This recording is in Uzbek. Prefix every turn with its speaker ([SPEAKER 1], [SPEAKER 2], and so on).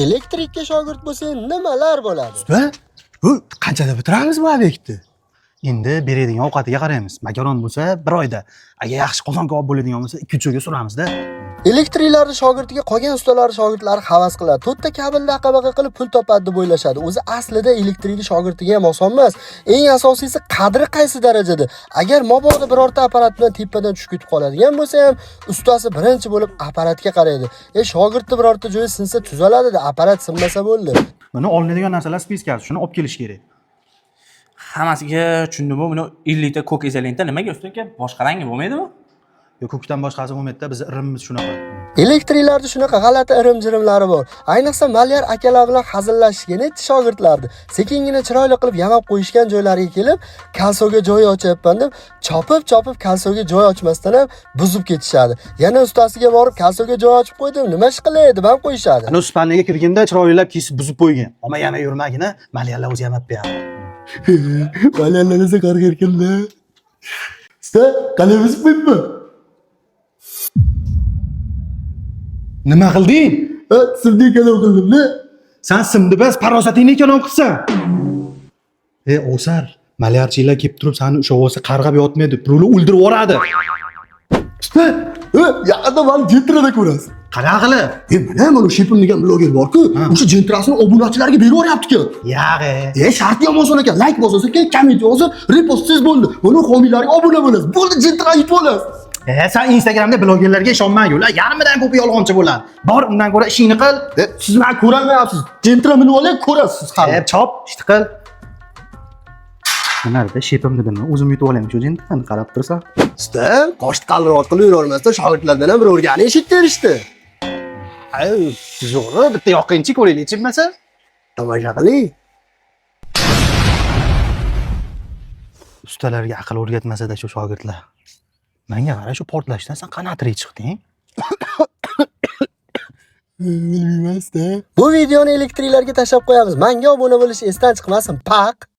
[SPEAKER 1] Elektrikka shogird bo'lsang nimalar bo'ladi?
[SPEAKER 2] Va bu qanchada bitiramiz bu obyektni?
[SPEAKER 3] Endi beradigan ovqatiga qaraymiz. Makaron bo'lsa bir oyda, agar yaxshi qozon kabob bo'ladigan bo'lsa 2-3 oyga suramizda.
[SPEAKER 1] Elektriklarni shogirdiga qolgan ustalar shogirdlari havas qiladi. To'rtta kabelni aqabaqa qilib pul topadi deb o'ylashadi. O'zi aslida elektrikni shogirdiga ham oson emas. Eng asosiysi qadri qaysi darajada? Agar mabodo birorta apparat bilan tepadan tushib ketib qoladigan bo'lsa ham, ustasi birinchi bo'lib apparatga qaraydi. Shogirdni birorta joyi sinsa tuzaladi-da, apparat sinmasa bo'ldi.
[SPEAKER 3] Buni olinadigan narsalar spiskasi, shuni olib kelish kerak.
[SPEAKER 4] Hammasiga tushundim. Buni 50 ta ko'k izolenta nimaga usta aka? Boshqa rangi bo'lmaydimi?
[SPEAKER 3] Yo ko'kdan boshqasi bo'lmaydida, bizni irimimiz shunaqa.
[SPEAKER 1] Elektriklarda shunaqa g'alati irim-jirimlari bor. Ayniqsa malyar akalar bilan hazillashishga necha shogirdlardi. Sekingina chiroyli qilib yamab qo'yishgan joylariga kelib, kalsoga joy ochyapman deb chopib-chopib kalsoga joy ochmasdan ham buzib ketishadi. Yana ustasiga borib kalsoga joy ochib qo'ydim, nima ish qilay deb ham qo'yishadi.
[SPEAKER 3] Ana spalniyaga kirganda chiroylilab kesib buzib qo'ygan. Omma yamay yurmagina, malyarlar o'zi yamab beradi.
[SPEAKER 1] Malyarlar esa qarg'ar ekanda. Usta, qalay buzib qo'yibman?
[SPEAKER 3] Nima qilding?
[SPEAKER 1] Ha, simni kalom qildim-da.
[SPEAKER 3] San simni bas, farosatingni kalom qilsan. Ovsar, malyarchilar kelib turib seni ushlab olsa qarg'ab yotmaydi, birovlar o'ldirib yuboradi.
[SPEAKER 1] Usta, yaqinda mani Jentrada ko'rasiz.
[SPEAKER 3] Qanaqa qilib?
[SPEAKER 1] Mana Shepim degan bloger bor-ku, o'sha Jentrasini obunachilariga berib yuboryapti-ku.
[SPEAKER 3] Yag'i.
[SPEAKER 1] Sharti ham oson ekan. Like bosasiz ekan, komment yozib, repost siz bo'ldi. Buni homiylarga obuna bo'lasiz. Bo'ldi, Jentra yutib olasiz.
[SPEAKER 3] Sen Instagramda blogerlarga ishonmang, ular yarmidan ko'pi yolg'onchi bo'ladi. Bor, undan ko'ra ishingni qil.
[SPEAKER 1] Siz meni ko'rolmayapsiz. Jentra minib olay, ko'rasiz siz hali.
[SPEAKER 3] Chop, ishni qil. Nimalarda shepim dedimmi? O'zim yutib olaymi shu jentrani qarab tursan.
[SPEAKER 1] Usta, qoshni qalinroq qilib yuravermasdan shogirdlardan ham bir o'rgani eshittirishdi.
[SPEAKER 3] Ay, zo'g'i, bitta yoqinchi ko'raylik, chimmasa.
[SPEAKER 1] Tomosha qiling.
[SPEAKER 3] Ustalarga aql o'rgatmasa-da shu shogirdlar. Menga qara, shu portlashdan sen qanaqa tirik chiqding?
[SPEAKER 1] Bilmayman, usta. Bu videoni elektriklarga tashlab qo'yamiz. Menga obuna bo'lish esdan chiqmasin. Paq.